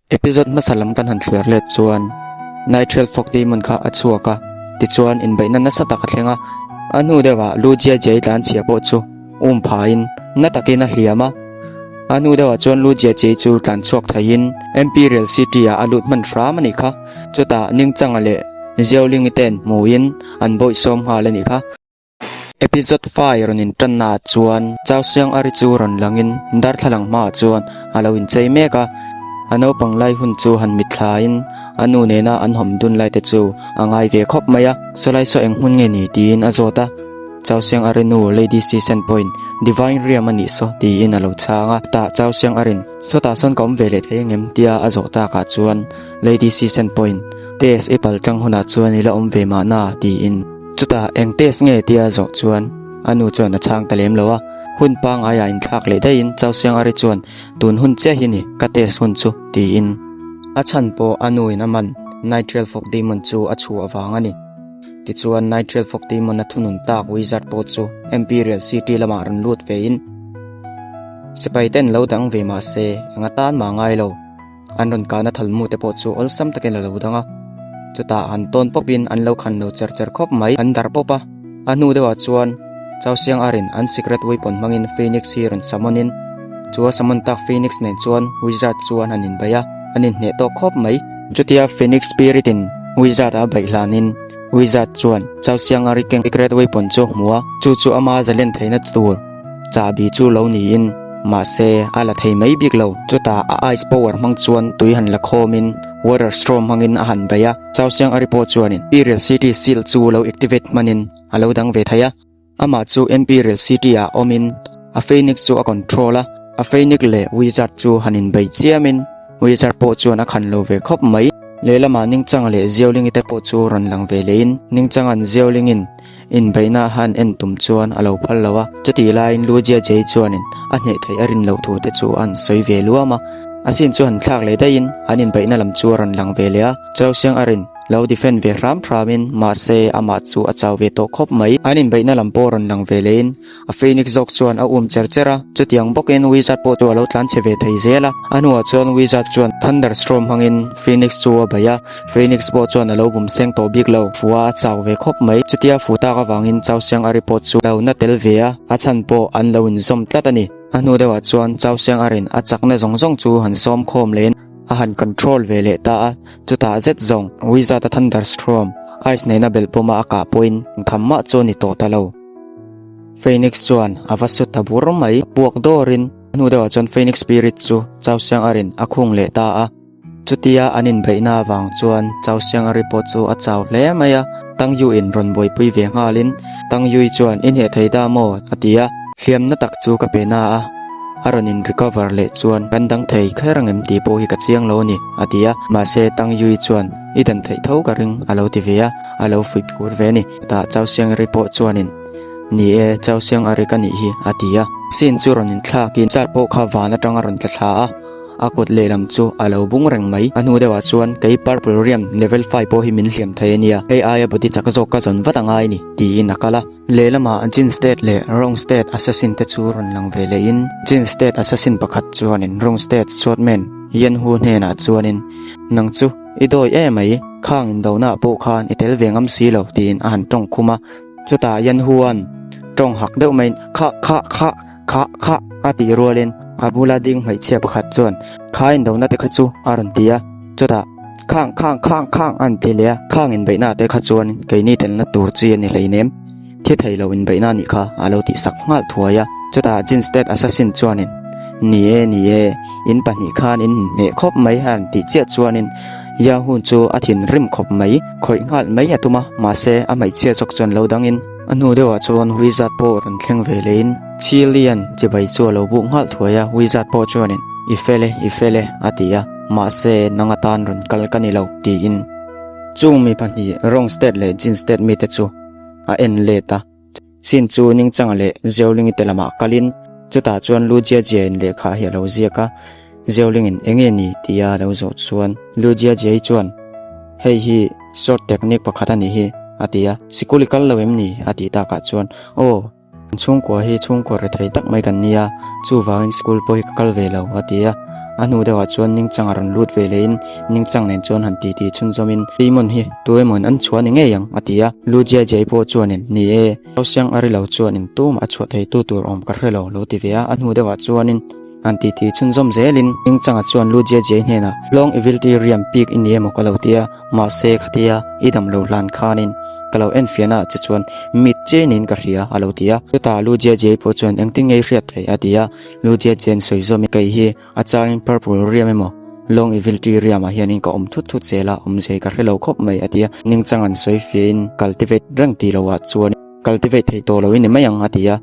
Episode hmasa lam kan han thliar let chuan Nightreal Fog Demon kha a chhuak a, tichuan inbeihna nasa tak a thleng a. A hnu deuhah Lu Jia Jiai tlanchhia pawh chu um phain na takin a hliam a. A hnu deuhah chuan Lu Jia Jiai chu tlan chhuak theiin Imperial City ah a lut hman hram a nih kha. Chutah Ningchanga leh Xiaolingi ten hmuin an bawihsawm nghal a nih kha. Episode 5 rawn intannaah chuan Chau Siang Ari chu rawn langin darthlalang hmaah chuan a lo inchei mek a. A naupang lai hun chu han mitthlain a nu nena an hawm dun lai te chu a ngai ve khawp mai a. Sawlai saw eng hmun nge ni tiin a zawt a. Chau Siang Ari nu Lady Sisen pawhin Divine Realm a nih saw tiin a lo chhang a. Tah Chau Siang Arin sawtah sawn ka awm ve leh thei angem tia a zawh takah chuan Lady Sisen pawhin Test i pal tang hunah chuan i la awm ve mahna tiin. Chutah eng test nge tia zawh chuan a nu chuan a chhang ta lem lo a, hun pangaiah inthlak leh daihin Chau Siangari chuan tun hun chiah hi ni ka test hun chu tiin a chhan pawh a nu in a man Nightreal Fog Demon chu a chhuah avang a ni. Tichuan Nightreal Fog Demon a thunun tak Wizard pawh chu Imperial City lamah rawn lut vein sipai ten lo dang ve mah se eng atan mah ngai lo. An rawn kahna thalmu te pawh chu awlsam takin a lo dang a, chutah han tawn pawpin an lo khan lo cher cher khawp mai. An darh pawp a, a hnu deuhah chuan Chau Siang Arin an secret weapon hmangin Phoenix hi rawn summon in, chu a summon tak Phoenix nen chuan Wizard chu an han inbeih a, an inhneh tawk khawp mai. Chutia Phoenix Spirit in Wizard a beih hlanin Wizard chuan Chau Siang Ari keng secret weapon chu a hmu a, chu chu ama zalen theihna tur Chahbi chu lo niin, mahse a la thei mai bik lo. Chutah a ice power hmang chuan tui han la khawmin water storm hmangin a han bei a. Chausiang a report chuanin Imperial City seal chu lo activate hmanin a lo dang ve thei a. Amah chu Imperial City ah awmin a Phoenix chu a control a. A Phoenix leh Wizard chu han inbei chiamin Wizard pawh chuan a khan lo ve khawp mai. Lehlamah Ningchanga leh Ziaolingi te pawh chu rawn lang ve lehin Ningchanga'n Ziaolingin Inbeihna a han en tum chuan a lo phal lo a, chutih laiin Lu Jia Jei chuanin a hneh theih a rin loh thu te chu a han sawi ve luam a. A sin chu han thlak leh daihin an inbeihna lam chu a rawn lang ve leh a, Chau Siang a rin lo defend ve hram hramin mahse amah chu a chau ve tawh khawp mai. An inbeihna lam pawh rawn lang ve lehin A Phoenix zawk chuan a um cher cher a, chutiang bawkin Wizard pawh chu a lo tlan chhe ve thei zel a. A hnuah chuan Wizard chuan Thunderstorm hmangin Phoenix chu a bei a, Phoenix pawh chuan a lo bum seng tawh bik lo. Fua a chau ve khawp mai. Chutia fu tak avangin Chau Siang Ari pawh chu a lo na tel ve a, a chhan pawh an lo inzawm tlat a ni. A hnu deuhah chuan Chau Siang Arin a chakna zawng zawng chu han sawm khawm leh in a han control ve leh ta a, chutah zet zawng Wizard a Thunderstorm Ice nena belh pawma a kah pawhin engtham mah chu a ni tawh ta lo. Phoenix chuan a va su ta bur mai. Puak dawrin a hnu deuhah chuan Phoenix Spirit chu Chau Siang Arin a khung leh ta a. Chutia an inbeihna avang chuan Chau Siang Ari pawh chu a chau hle mai a. Tang Yuin rawn buaipui ve nghalin Tang Yui chuan i hneh thei ta maw? a ti a. Hliamna tak chu ka pe na a, a rawn in recover leh chuan kan dang thei kher ang em tih pawh hi ka chiang lo a ni, a ti a. Mahse Tang Yui chuan i dan theih tho ka ring a lo ti ve a, a lo fuih phur ve a ni. Tah Chau Siang Ari pawh chuanin. Ni e, Chau Siang Ari ka nih hi, a ti a. Scene chu rawn inthlakin chart pawh kha van atang a rawn tla thla a, a kut lehlam chu a lo bung reng mai. A hnu deuhah chuan, Kei Purple Riam level 5 pawh hi min hliam thei a nia, hei aia body chak zawk ka zawn vat a ngai ni, tiin a kal a. Lehlamah Jin State leh Rong State Assassin te chu rawn lang ve lehin, Jin State Assassin pakhat chuanin Rong State Swordman Yan Hu hnenah chuanin, Nang chu i dawi e mai, khang indonaah pawh khan i tel ve ngam si lo, tiin a han tawng khum a. Chutah Yan Huan tawng hak deuh maiin Kha kha kha kha kha a tih rualin a bula ding hmeichhia pakhat chuan Kha indona te kha chu a rawn ti a, chutah Khang khang khang khang a rawn ti leh a, Khang inbeihna te kha chuan keini telna tur chi a ni hleinem, thi thei lo inbeihna a nih kha a lo tihsak nghal thuai a. Chutah Jin State Assassin chuanin Ni e, ni e, in pahnih khan in inhmeh khawp mai a rawn tih chiah chuanin Yahoo chu a thinrim khawp mai, khawih nghal mai a tum a, mahse a hmeichhia zawk chuan lo dangin a hnu deuhah chuan Wizard pawh rawn thleng ve lehin Chilian chibai chu a lo buk nghal thuai a, Wizard pawh chuanin I fel e, i fel e a ti a, mahse nang atan rawn kal ka ni lo tiin chung mi pahnih Rong State leh Jin State mite chu a en let a. Sin chu Ningchanga leh Zeolingi te lamah kalin chutah chuan Lu Jia Jiain lehkha hi a lo ziak a, Zeolingin enge ni tia a lo zawh chuan Lu Jia Jiai chuan hei hi short technique pakhat a nih hi a ti a, sikul i kal lo em ni a tih takah chuan aw. Kan chhungkua hi chhungkua rethei tak mai kan nia, chuvangin school pawh hi ka kal ve lo, a ti a. A hnu deuhah chuan Ningchang a rawn lut ve lehin Ningchang nen chuan han titi chhunzawmin, Demon hi tu emawin an chhuah ni ngei ang, a ti a. Lu Jia Jai pawh chuanin, Ni e, Hausiang a ri lo chuanin tumah a chhuah theitu tur awm ka hre lo, lo ti ve a. A hnu deuhah chuanin han titi chhunzawm zelin Ningchanga chuan Lu Jia Jai hnenah, Long Evilty Riam pik i ni emaw ka lo ti a, mahse khatia i dam lo hlan khanin ka lo enfiahna ah che chuan mit che niin ka hria, a lo ti a. Chutah Lu Jia Jai pawh chuan engtin nge i hriat theih? a ti a. Lu Jia Jai'n sawi zawmin, Kei hi a changin Purple Riam emaw Long Evilty Riamah hianin ka awm thut thut zel a, awmzei ka hre lo khawp mai, a ti a. Ningchang an sawi fiahin cultivate reng tih loah chuan cultivate thei tawh lo i ni mai ang, a ti a.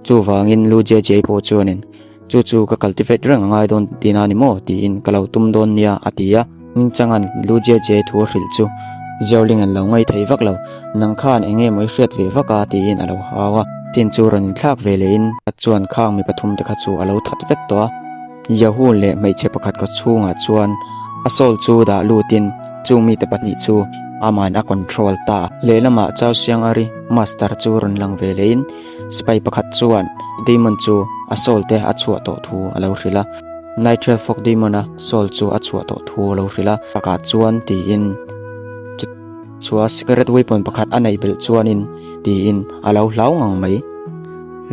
Chuvangin Lu Jia Jai pawh chuanin, Chu chu ka cultivate reng a ngai dawn tihna a ni maw? tiin ka lo tum dawn nia, a ti a. Ningchanga'n Lu Jia Jia thu a hrilh chu Xiaoling an lo ngaih thei vak lo. Nang khan eng nge maw i hriat ve vak a? tiin a lo hau a. Chin chu rawn inthlak ve lehin a chuan khang mi pathum te kha chu a lo that vek tawh a. Yahoo leh hmeichhe pakhat khaw chhungah chuan a soul chu dah lutin chung mite pahnih chu amahin a control ta a. Lehlamah Chao Siangari master chu rawn lang ve lehin Sipai pakhat chuan Demon chu a soul te a chhuah tawh thu a lo hrilh a, Nightreal Fog Demon-a soul chu a chhuah tawh thu a lo hrilh a, pakah chuan tiin chu chua cigarette weapon pakhat a neih belh chuanin tiin a lo hlau ngang mai.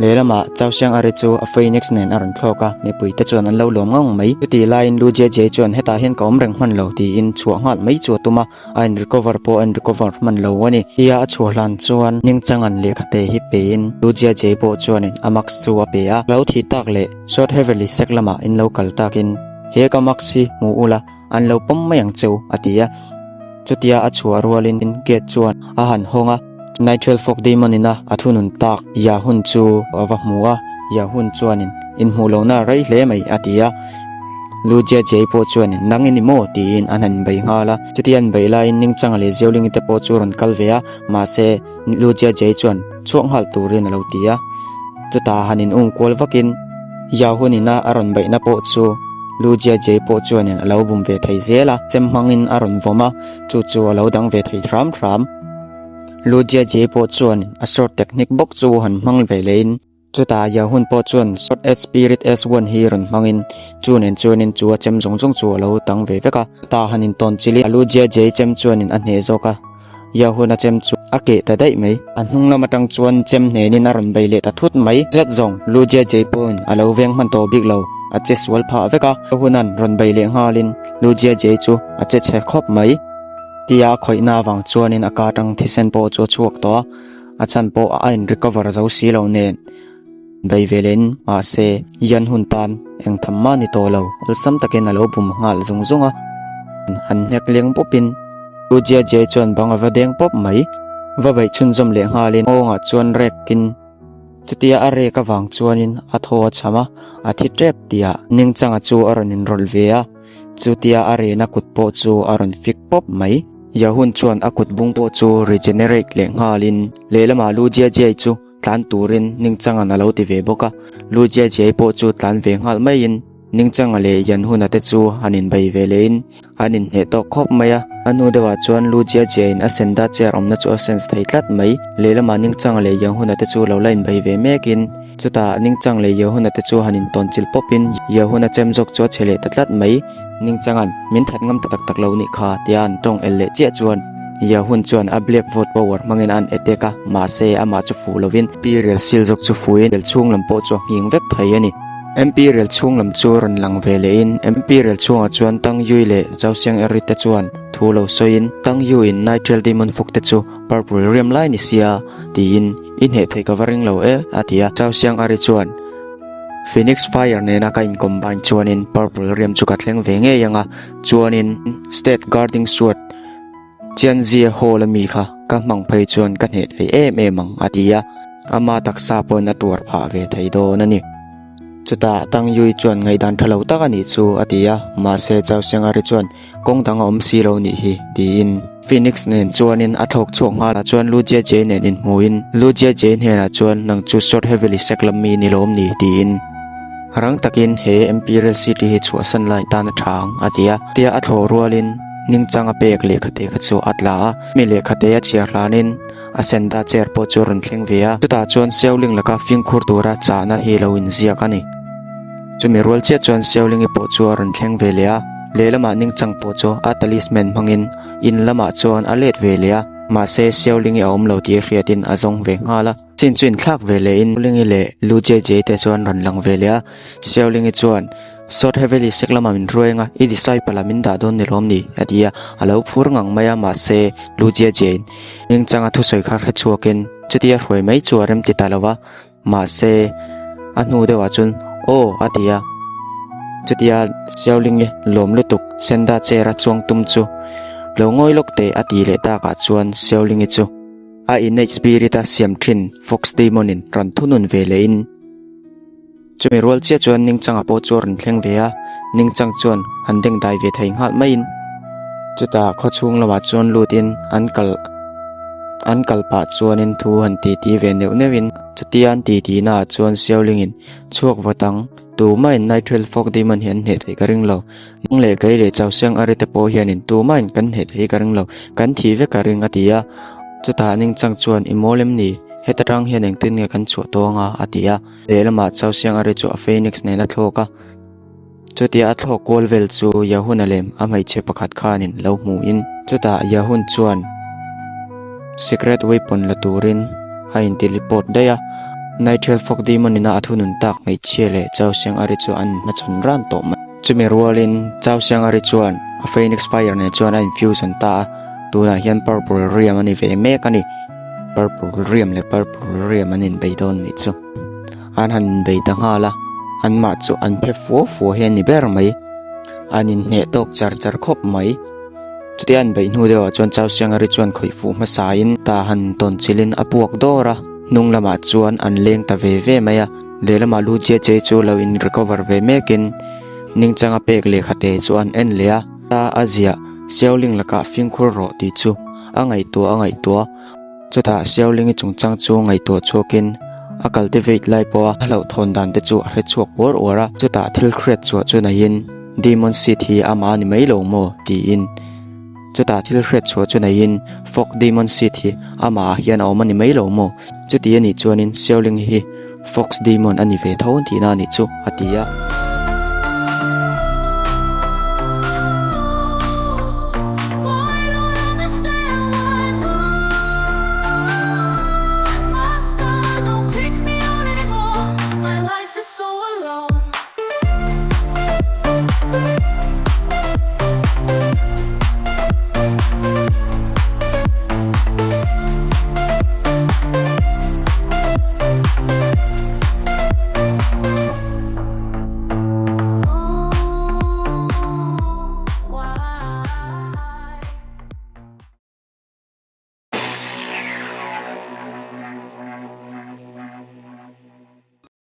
Lehlamah Chaosiang Ari chu a Phoenix nen a rawn thlawk a, mipui te chuan an lo lawm ngang mai. Chutih laiin Lu Jie Jie chuan hetah hian ka awm reng hman lo tiin chhuah nghal mai chu a tum a, A in recover pawh a in recover hman lo a ni. Tia a chhuah hlan chuan Ningchangan lehkha te hi pein Lu Jia Jie pawh chuanin a mask chu a pe a. Lo thih tak leh Short Heavenly Sect lamah in lo kal takin he ka mask hi hmu ula an lo pawm mai ang cheu a ti a. Chutia a chhuah rualin gate chuan a han hawng a. Nightreal Fog Demon ina a thunun tak Yahun chu a va hmu a, Yahun chuanin inhmuh lohna a rei hle mai a ti a. Lu Jia Jie pawh chuanin nang i ni maw tiin an han bei nghal a. Chutia an bei laiin Ningchanga leh Ziaolingi te pawh chu rawn kal ve a, mahse Lu Jia Jie chuan chhuak nghal turin a lo ti a. Chutah han in um kual vakin Yahun ina a rawn beihna pawh chu Lu Jia Jie pawh chuanin a lo bum ve thei zel a, chem hmangin a rawn vawm a, chu chu a lo dang ve thei hram hram. Lu Jia Jie pawh chuan a sword technique bawk chu han hmang ve lehin chutah Yahun pawh chuan Sword Edge Spirit S1 hi rawn hmangin chu nen chuanin chu a chem zawng zawng chu a lo tang ve vek a. Chutah han intawn chilhin Lu Jia Jie chem chuanin a hneh zawk a, Yahun a chem chu a keh ta daih mai. A hnung lam atang chuan chem hnenin a rawn bei leh ta thut mai. Zet zawng Lu Jia Jie pawhin a lo veng hman tawh bik lo, a che sual phah vek a. Yahunan rawn bei leh nghalin Lu Jia Jie chu a che chhe khawp mai. Tia a khawihna avang chuanin a ka atang thisen pawh chu a chhuak tawh a, a chhan pawh a in recover zo si lo nen bei ve lehin mahse Yan hun tan eng tham mah ni tawh lo, awlsam takin a lo bum nghal zung zung a, han hnek leng pawpin U Jia Jia chuan bang a va deng pawp mai, va beih chhunzawm leh nghalin nghawngah chuan rekin chutia a rek avang chuanin a thaw a chham a, a thi tep tihah Ningchanga chu a rawn inrawlh ve a. Chutia a rehna kut pawh chu a rawn fik pawp mai. Yahun chuan a kut bung pawh chu regenerate leh nghalin lehlamah Lu Jia Jiai chu tlan turin Ningchang'an a lo ti ve bawk a. Lu Jia Jiai pawh chu tlan ve nghal maiin Ningchang'a leh Yanhuna te chu han inbei ve lehin an inhneh tawk khawp mai a. A hnu deuhah chuan Lu Jia Jiaiin a senda chair awmna chu a sense thei tlat mai. Lehlamah Ningchang'a leh Yanhuna te chu lo la inbei ve mekin Chutah Ningchang leh Yehuna te chu han intawn chilh pawpin Yehuna chem zawk chu a che leh ta tlat mai. Ningchanga'n, Min that ngam ta tak tak lo nih kha, tia an tawng el leh chiah chuan Yehun chuan a Black Vote Power hmangin a an attack a, mahse amah chu fuh lovin Imperial Seal zawk chu fuhin rel chhung lam pawh chu a nghing vek thei a ni. Imperial chhung lam chu rawn lang ve lehin Imperial chhungah chuan Tang Yui leh Zhao Xiang Eri te chuan thu lo sawiin Tang Yu-in Nightreal Demon Fuk te chu Purple riam lai ni sia, tiin I hneh theih ka va ring lo e, a ti a. Chau Siang Ari chuan, Phoenix Fire nena ka in combine chuanin Purple riam chu ka thleng ve ngei ang a, chuanin State Guarding Sword Chianzia Hall ami kha ka hmang phei chuan ka hneh thei em em ang, a ti a. Ama taksa pawhin a tuar phah ve thei dawn a ni. Chutah Tang Yui chuan ngaihdan tha lo tak a nih chu, a ti a. Mahse Chau Siang Ari chuan, Kawng dang a awm si lo nih hi, tiin Phoenix nen chuanin a thlawk chhuak nghal a, chuan Lu Jia Jie nen inhmuhin Lu Jia Jie hnenah chuan nang chu Sword Heavenly Sect lam mi ni lawm ni, tiin rang takin he Imperial City hi chhuahsan lai tan a tha ang, a ti a. Tia a thlawh rualin Ningchang a pek lehkhate kha chu a tla a, mi lehkhate a chhiar hlanin a senda chair pawh chu a rawn thleng ve a, chutah chuan Xiaoling laka fimkhur tura chahna hi lo inziak a ni. Chumi rual chiah chuan Xiaolingi pawh chu a rawn thleng ve leh a, lehlamah Ningchang pawh chu a talisman hmangin in lamah chuan a let ve leh a, mahse Xiaolingi a awm lo tih a hriatin a zawng ve nghal a. Chin chu inthlak ve lehin Xiaolingi leh Lu Jie te chuan rawn lang ve leh a, Xiaolingi chuan, Sword Heavenly sek lamah min hruai anga, i disciple ah min dah dawn ni lawm ni? a ti a, a lo phur ngang mai a, mahse Lu Jie in Ningchanga thusawi kha hre chhuakin chutia hruai mai chu a rem ti ta lo va, mahse a hnu deuhah chuan Aw a ti a, chutia Xiaolingi lawm lutuk Senda chair a chuang tum chu lo ngawi lawk teh a ti leh takah chuan Xiaolingi chu. A innate spirit a siam thin Fox Demon in rawn thunun ve leh in chumi rual chiah chuan Ningchanga pawh chu a rawn thleng ve a, Ningchang chuan han deng dai ve thei nghal mai in chutah khawchhung lamah chuan lut in an kal an kal pah chuan in thu han ti ti ve neuh neuh in chutia an ti ti na ah chuan Xiaoling in chhuak vat ang tumah in Nighthill Fog Demon hi an hneh theih ka ring lo. Nang leh kei leh Chausiang Ari te pawh hianin tumahin kan hneh thei ka ring lo, kan thi vek a ring a ti a. Chutah Ningchang chuan i mawl em ni? Heta tang hian engtin nge kan chhuah tawng a? a ti a. Lehlamah Chausiang Ari chu a Phoenix nen a thlawk a. Chutia a thlawk kual vel chu Yahun-a lem a hmeichhe pakhat khanin lo hmuhin chutah Yahun chuan Secret Weapon la turin a inti-report daih a. Nighthill Fog Demon ina a thunun tak hmeichhia leh Chausiang Ari chu an inhmachhawn ran tawh mai. Chumi rualin Chao Siangari chuan a Phoenix Fire nen chuan a infusion ta a, tunah hian Purple Riam a ni ve mek a ni. Purple Riam leh Purple Riam an inbei dawn nih chu. An han inbei ta nghal a, anmah chu an phe fua fua hi a ni ber mai. An inhneh tawk char char khawp mai. Chutia an beih hnu deuhah chuan Chao Siangari chuan khawih fuh hmasain ta han tawn chilhin a puak dawr a, hnung lamah chuan an leng ta ve ve mai a. Lehlamah lu chiah che chu lo in recover ve mekin Ningchanga pek lehkha te chu an en leh a, a ziah Xiaoling lakah fimkhur rawh tih chu a ngaihtuah a ngaihtuah. Chutah Xiaoling-i chungchang chu ngaihtuah chhuakin a cultivate lai pawha a hlauhthawn dan te chu a hre chhuak uar uar a, chutah thil hriat chhuah chu neiin Demon Seed hi amah a ni mai lo maw tiin chutah thil hriat chhuah chu neiin Fog Demon Seed hi amah ah hian a awm a ni mai lo maw chuti a nih chuanin Xiaoling-i hi Fox Demon a ni ve tho tihna a nih chu, a ti a.